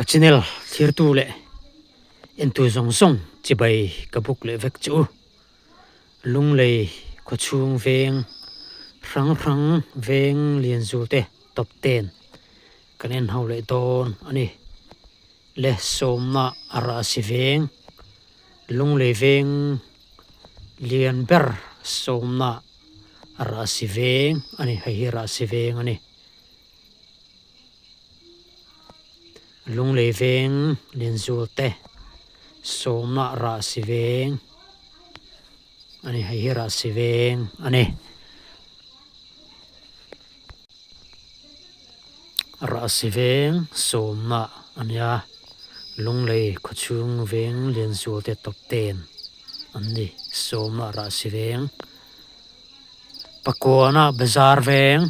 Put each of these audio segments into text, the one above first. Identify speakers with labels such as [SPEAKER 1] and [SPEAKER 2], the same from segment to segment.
[SPEAKER 1] Ka channel thlirtu leh entu zawng zawng chibai ka buk leh vek chu u. Lunglei khawchhung veng hrang hrang veng lianzul te top ten kan en ho leh dawn a ni. Le sawmna a rah si veng, Lunglei veng lian ber sawmna a rah si veng a ni, hei hi rah si veng a ni. Lunglei veng Lianzual te sawmna Rahsi veng a ni, hei hi Rahsi veng a ni. Rahsi veng sawmna a nia, Lunglei khawchhung veng Lianzual te top ten an ni, sawmna Rahsi veng. Pakuana bazar veng,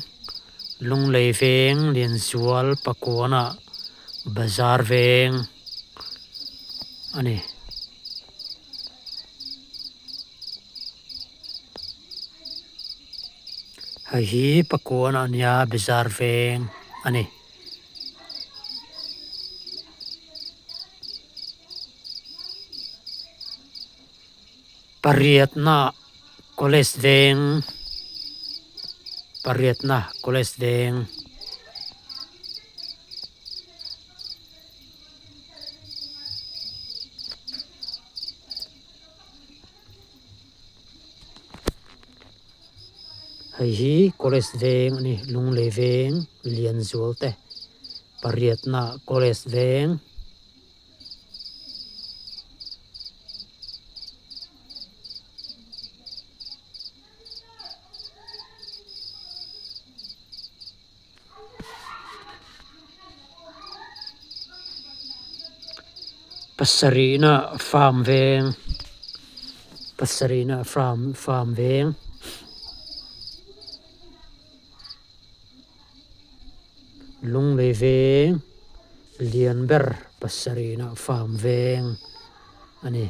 [SPEAKER 1] Lunglei veng Lianzual Pakuana bazar veng a ni. Hei hi Pakuana a nia bazar veng a ni. Pariatna College veng pariatna College veng hei hi College veng a ni Lunglei veng Lianzual te pariatna College veng. Pasarihna farm veng pasarihna farm farm veng. Lunglei veng lian ber pasarihna farm veng a ni.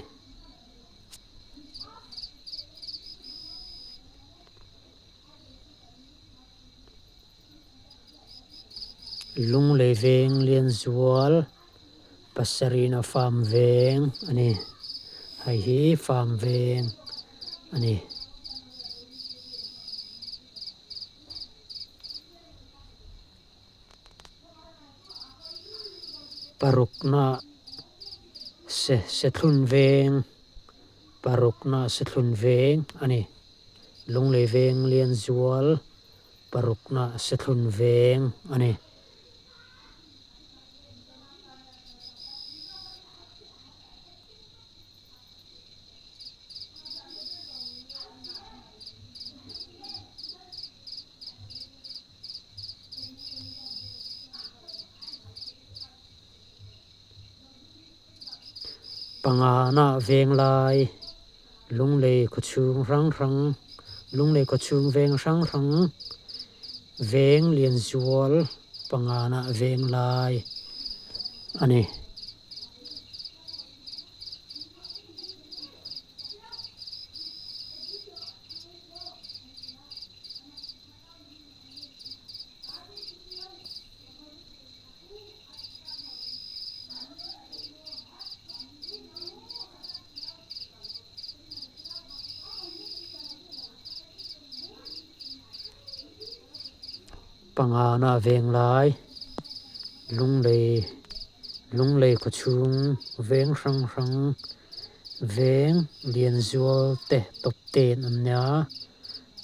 [SPEAKER 1] Lunglei veng lian zual pasarihna farm veng a ni. Hei hi farm veng a ni. Parukna se sethlun veng parukna sethlun veng a ni. Lunglei veng Lianzual parukna sethlun veng a ni. Pangana veng lai Lunglei khawchhung hrang hrang Lunglei khawchhung veng hrang hrang veng Lianzual pangana veng lai a ni. Pangana veng lai Lunglei Lunglei khawchhung veng hrang hrang veng Lianzual te top ten an nia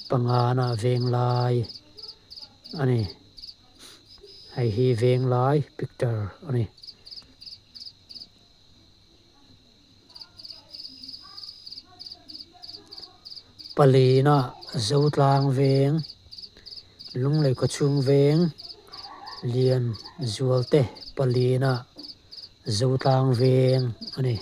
[SPEAKER 1] pangana veng lai a ni hei hi veng lai picture a ni. Palina Zotlang veng Lunglei khawchhung veng lian zual te palina Zotlang veng a ni.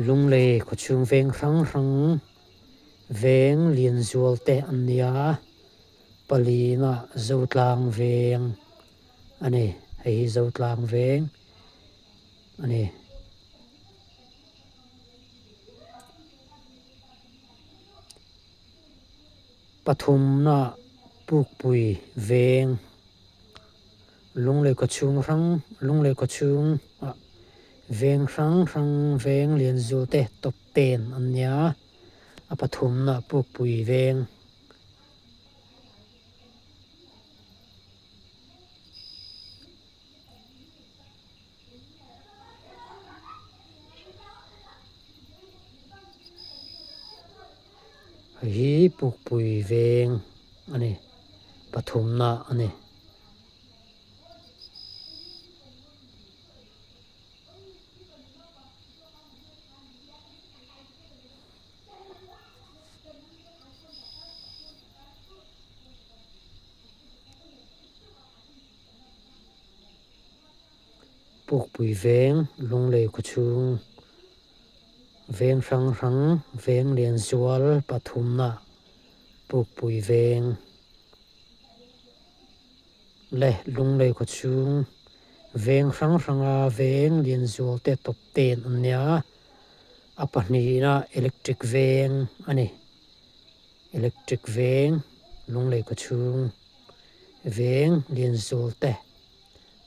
[SPEAKER 1] Lunglei khawchhung veng hrang hrang veng lian zual te an nia, palina Zotlang veng a ni, hei hi Zotlang veng a ni. Pathumna Pukpui veng Lunglei khawchhung hrang Lunglei khawchhung ah veng hrang hrang veng lianzul te top ten an nia a pathumna Pukpui veng. Hei hi Pukpui veng a ni, pathumna a ni. Pukpui veng, Lunglei khawchhung veng hrang hrang, veng lian zual pathumna Pukpui veng leh Lunglei khawchhung veng hrang hranga veng lian zual te tawp ten an nia, a pahnihna electric veng a ni. Electric veng, Lunglei khawchhung veng lianzual te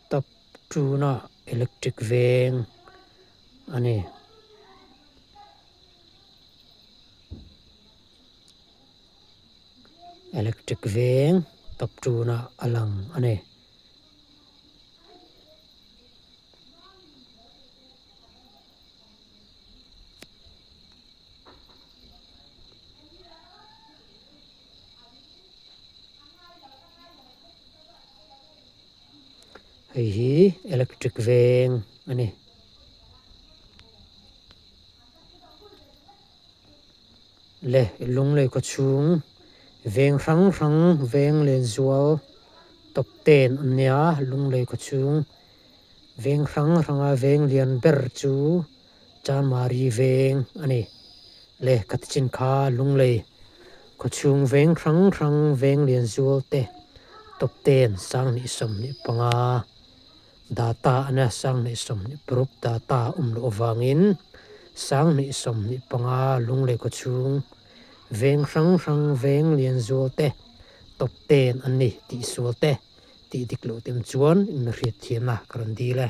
[SPEAKER 1] top tuna electric veng a ni. Electric veng top tuna a lang a ni. Hei hi electric veng a ni. Le Lunglei khawchhung veng hrang hrang veng lenzual top ten an nia Lunglei khawchhung veng hrang hranga veng lian ber chu Chanmari veng a ni. Le ka ti chin kha Lunglei khawchhung veng hrang hrang veng lian zual te top ten 2025 data a nia 2026 data awm loh avangin 2025 Lunglei khawchhung veng hrang hrang veng lian zual te top ten an ni tih sual te tih dik loh tem chuan in hriat thiam a ka rawn dil e.